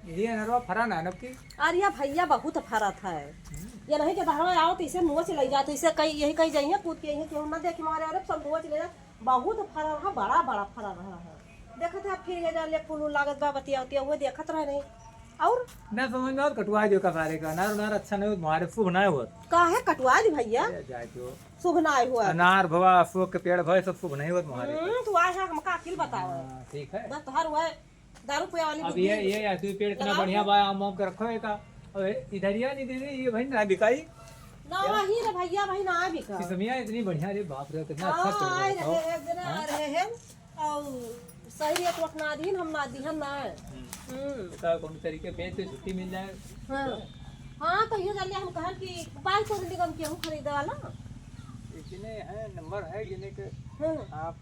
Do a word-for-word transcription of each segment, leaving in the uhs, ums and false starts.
ये अनरवा फरा ना नब की? अरे या भैया, बहुत फरत है। ये नहीं के दहरवा आओ तो इसे नोच ले जाते, इसे कहीं, यही कहीं जाइए, कूद के यही केहू ना देखी, मारे अरे सब नोच ले जा। बहुत फरा रहा, बड़ा बड़ा फरा रहा है। देखत है फिर ये जान ले फूल उल लागत बा, बतिया उतिया हुए देखत रहे नहीं। और ना समझ में आवत, कटवा दियो का सारे का, अनार उनार अच्छा नहीं होत, मारे शुभ ना होत। काहे कटवा दी भैया? ए, जाए दो। शुभ ना हुआ। अनार भवा, अशोक के पेड़ भवे, सब शुभ नहीं होत मारे। हम्म, तू आए है हमका अकिल बताओ। हाँ, ठीक है। बस तोहार हुआ है। दारू पिए वाली अब बुद्धि ये, ये यार, तू पेड़ इतना लगाओ बढ़िया तो। बा, आम वाम के रखो एका। अब इधरिया नहीं दीदी, ये भाई ना बिकाई। ना क्या? वही रे भैया, भाई ना बिका। सिसमिया इतनी बढ़िया रे, बाप रे, कितना अच्छा हाँ, पेड़ आए बताओ। रहे, एक दिन आ हाँ? रहे हैं, और सही रेट वट ना दीन, हम ना दिहन ना। हम्म। हम्म। एका कौन तरीके बेच के छुट्टी मिल जाए। हाँ। हाँ, तो ये जान लिया, हम कहन कि बाई को निगम केहू खरीदे वाला। इतने हैं, नंबर है गिने के। हाँ। आप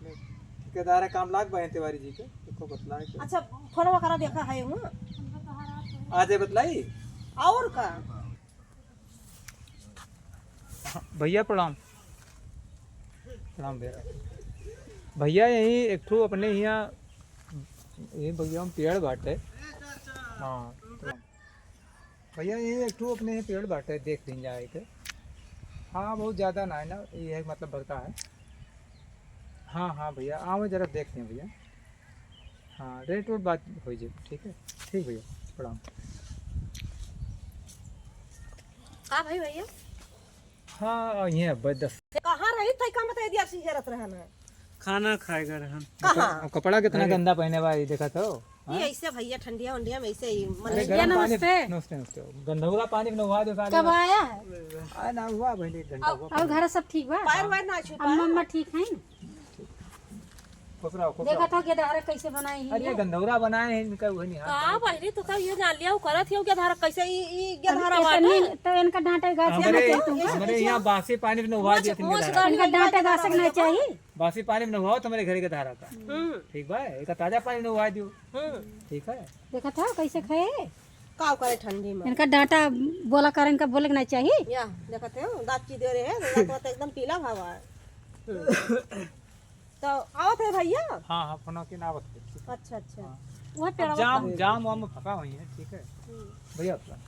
ठेकेदार काम लाग बा तिवारी जी के, देखो बतला के। अच्छा, फोनवा करा देखा है हूँ। आज है बतलाई? और का? हाँ, भैया प्रणाम। प्रणाम भैया। भैया यही एक ठो अपने हियाँ, ये भैया हम पेड़ बाटे। हाँ, प्रणाम। भैया, ये एक ठो अपने पेड़ बाटे, देख लीन जाए के। हाँ, बहुत ज्यादा ना है ना, ये है, मतलब, बड़का है। हाँ, हाँ भैया, आओ जरा देख लें भैया। हाँ, रेट वेट बात हो जाए, ठीक है? ठीक भैया, प्रणाम। का भाई भैया? हाँ, ये अब दस। कहाँ रही था, का मतलब दिया सिहरत रहना? खाना खाए गए रहन। कहाँ? कप-, कपड़ा कितना अरे। गंदा पहने बा, ये देखा तो? ये हाँ? ऐसे भैया ठंडिया उंडिया में ऐसे ही, अरे, मतलब, गरम भैया, पानी, नमस्ते। नमस्ते, नमस्ते। गंधौरा पानी में नहा दो साले। कब आया है? आ, ना हुआ, बहनी, एक घंटा अब हुआ। और घर सब ठीक बा? पैर वैर ना छू अम्मा, पाए? अम्मा ठीक हैं? खुश रहो, खुश देखा रहो। था गेदहरा कैसे बनाई है अरे, ये? गंधौरा बनाए हैं इनका, वही नहीं हाथ का डाल। बहनी, तो का ये जान लिया, वो करत ही हो गेदहरा कैसे, ई, ई अब गेदहरा इतनी बाटे? तो इनका डांटे गासे हमरे, ना चाहिए तुमको। हमरे यहाँ बासी पानी में नहा मोच, दिया थी मोच गेदहरा। गाड़ी इनका वाली डांटे बात गासे ना ना चाहिए। बासी पानी में नहाओ तो हमारे घरे के धारा का। हम्म। ठीक बा, एक ताजा पानी नहवा दियो। हम्म। ठीक है। देखत हो कैसे खाए? का करे ठंडी में? इनका डांटा बोला कर, इनका बोले के नहीं चाहिए। या, देखत हो, दांत की दे रहे हैं, दांत वात एकदम पीला भावा है। हम्म। तो आवत है भैया? हाँ, हाँ, फोन के ना आवत है। अच्छा, अच्छा। हाँ। वह अब पेड़वा जाम, पर। जाम वाम में फंसा हुई है, ठीक है। हम्म। भैया अपना।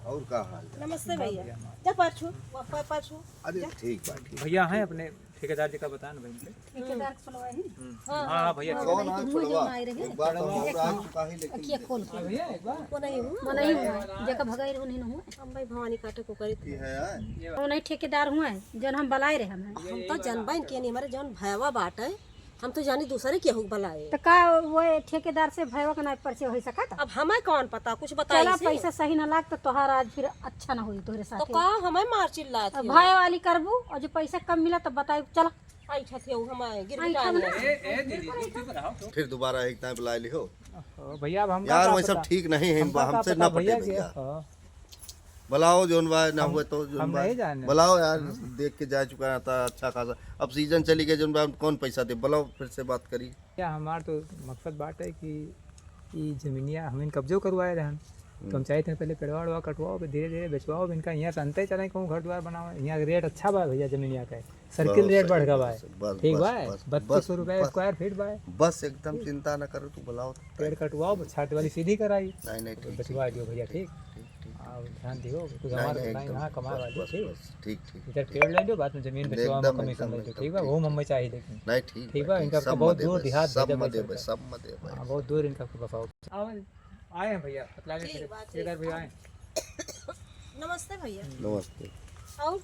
और का हाल है? नमस्ते भैया। भैया, हाँ। जा पाछू, वा-, पा-, पाछू। अरे जा। ठीक बा, ठीक। भैया हैं अपने ठेकेदार जी का बताएं ना भाई उनके। ठेकेदार के सुनवाई। हम्म। हाँ, हाँ, हाँ, भैया, हाँ, ठीक। कौन है, मुँह छोड़वा? जो ना रहे। एक बार तो हम लोग आ चुका है, लेकिन अखिया खोल के। अभी है, एक बार। वो नहीं हुआ। वो नहीं हुआ। जेका भगाई रहो, नहीं हुआ। हम भाई भवानी काटे को करी थी। ये है, हाँ? ये वो नहीं ठेकेदार हुआ है, जौन हम बलाए रहे हम हैं। हम तो जनबा इनके नहीं, हमारे जौन भयवा बाटे, हम तो जानी दूसरे केहू के बलाए। तो का वो ठेकेदार से भयवा के ना परिचय हो सकत? अब हमें कौन पता, कुछ बताई चला, से। पैसा सही ना लाग तो तोहार आज फिर अच्छा ना होई तोहरे तो साथे। का हमें मार चिल्लात अब हो? भय वाली करबू और जो पैसा कम मिला तब बताई, चला। आई छथिया हमारे गिर आई गिटा छथिया। लिया। ए, ए, दीदी, चुप रहो। फिर दोबारा एक टाइम बुला लिहो। ओहो, भैया, अब हमका यार, का वो सब पता? ठीक नहीं है, हमका का हमसे पता ना पटे भैया कि भैया। हाँ। बुलाओ जौन बा, ना हम, हुए तो जौन हम बा। नहीं जाने। बुलाओ यार, हम्म। देख के जा चुका रहता अच्छा खासा। अब सीजन चली गई जौन बा, हम कौन पैसा दे? बुलाओ, फिर से बात करी। क्या हमार तो मकसद बात है कि ई जमीनिया हम इन कब्जो करवाए रहन। तो हम हम्म। चाहते हैं पहले पेड़वा वेड़वा कटवाओ, फिर धीरे धीरे बेचवाओ, फिर इनका यहाँ से अंते चले, कहूँ घर द्वार बनाओ। यहाँ रेट अच्छा बा भैया जमीनिया का, सर्किल बहुत रेट सही, बढ़ गया बा। बहुत सही। बस, ठीक बा, बस, बस, बत्तीस सौ रुपया बस। स्क्वायर फीट बा। बस एकदम ठीक। चिंता न करो, तू बुलाओ तो पेड़ कटवाओ, छात वाली सीधी कराई। नहीं, नहीं, ठीक, बचवा ठीक, दियो भैया, ठीक, ठीक। ठीक, ठीक। और ध्यान दियो, कुछ नहीं, हमारे नहीं, बताई एकदम, यहाँ कमाए बस, वाली, बस, ठीक। बस, ठीक, ठीक, इधर ठीक। पेड़ ले लो, बाद में जमीन बेचवा में एकदम, कमीशन एकदम, ले लो, एकदम, ठीक बा? ठीक, वो ठीक। मम्मी चाहिए लेकिन। नहीं, ठीक ठीक बा, बा, ठीक, इनका सब बहुत मत दूर देबे, देहात सब भेजा मत पैसा देबे, वैसा। सब मत देबे। हाँ, बहुत दूर इनका बसाओ। आए हैं भैया, पतला के ठीक बात है। इधर भी आए। नमस्ते भैया। नमस्ते। और?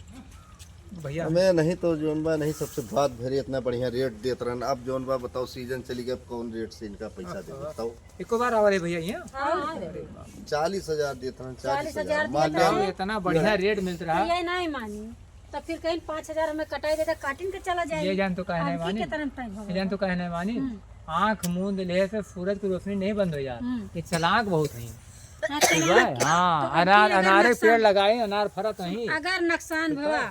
भैया। हमें नहीं तो जौन बा नहीं सबसे बात भेरी इतना बढ़िया रेट देत रहन। अब जौन बा बताओ सीजन चली गई, अब कौन रेट से इनका पैसा दे हाँ। बताओ? एको बार आवा रहे भैया यहाँ? हाँ, हाँ, हाँ। चालीस हजार देत रहन, चालीस हजार चालीस हजार देत मान रहन। लो। इतना बढ़िया रेट मिलत रहा। ये नहीं मानी। तो फिर कहीं पाँच हजार हमें कटाई देता, काटिन के चला जाए। ये जान तो काहे नहीं मानी? ये जान तो काहे नहीं मानी? हम्म। आँख मूंद ले से सूरज की रोशनी नहीं बंद हो जात। हम्म। ये चालाक बहुत हैं। हाँ, ठीक है? हाँ, तो अब अनार, फिर अगर अनारे नुकसान, पेड़ लगाए, अनार फरत नहीं। अगर नुकसान ठीक है? भवा,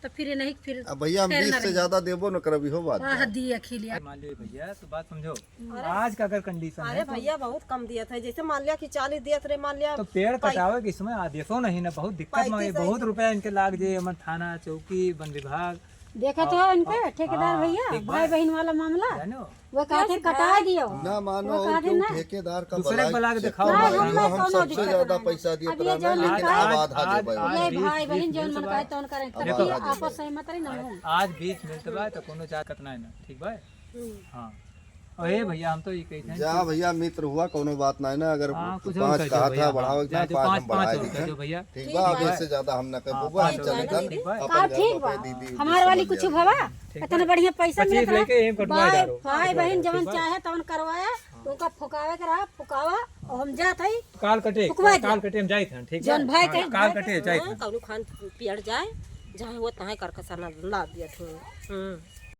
तो फिर ये नहीं, फिर अब भैया हम खैर बीस ना से रही। ज्यादा देबो न करब, इहो बात वाह, बा। दी अखिलिया। मान लो भैया, तो बात समझो। अरे, आज का अगर कंडीशन अरे है तो भैया, बहुत कम दिया था। जैसे मान लिया कि चालीस दिया था, मान लिया तो पेड़ पाई- कटावे के समय आदेशो नहीं ना, बहुत दिक्कत में, पैंतीस बहुत रुपया इनके लाग जे, हमन थाना, चौकी, वन विभाग, देखत हो इनके ठेकेदार हाँ, भैया, ठीक बा। भाई बहिन वाला मामला। जानो। वो कहते कटाइ दियो। ना मानो, वो कहते क्यों ना। ठेकेदार का दूसरे भलाई, बुला के दिखाओ। नहीं, हम लोग हम कौनो सबसे दिक्कत ज्यादा नहीं। पैसा दिए अब ये पता ना, जौन लेकिन मनकाए, अब आधा आज, देबे। आज ये बीच, भाई बीच बहिन जौन मिनट मनकाए बा। तौन करें, अब तब आधा ये देबे। आपस सहमत रही ना हो। आज बीच मिनट बा, तो कौनो जात कतना है ना, ठीक बा? हम्म। हाँ। अरे भैया, हम तो ये कहते हैं जा कि भैया, मित्र हुआ, कौनो बात नहीं ना, अगर हाँ, तू कुछ और पाँच कर दो कहा भैया, था, हाँ। बढ़ाओ इतना, जा, जो पाँच, पाँच, पाँच पाँच और दीजिए। कर दो भैया। ठीक ठीक बा, अब बा। इससे ज्यादा हम ना कर हाँ, पाबो, हम पाँच और चले कर दो, जान, ठीक बा। अपन हाँ, घर ठीक पर बा। दीदी, हमार वाली कुछ भवा, ठीक इतना बा। बढ़िया पैसा पच्चीस मिलत रहा। लेके एक कटवा भाई, डालो। भाई बहिन जवन ठीक बा। चाहे तवन करवाया, हाँ। उनका फुकावे के रहा, फुकावा, और हम जात हई। काल कटे, फुकवा दे। काल कटे हम जाइत हन, ठीक बा? जौन भाई हाँ, कहे काल भाई कटे कहे। जाइत हाँ, हन। कौनो खान पियर जाए, जहाँ वो तहाँ करके सना ला दिया तू। हम्म।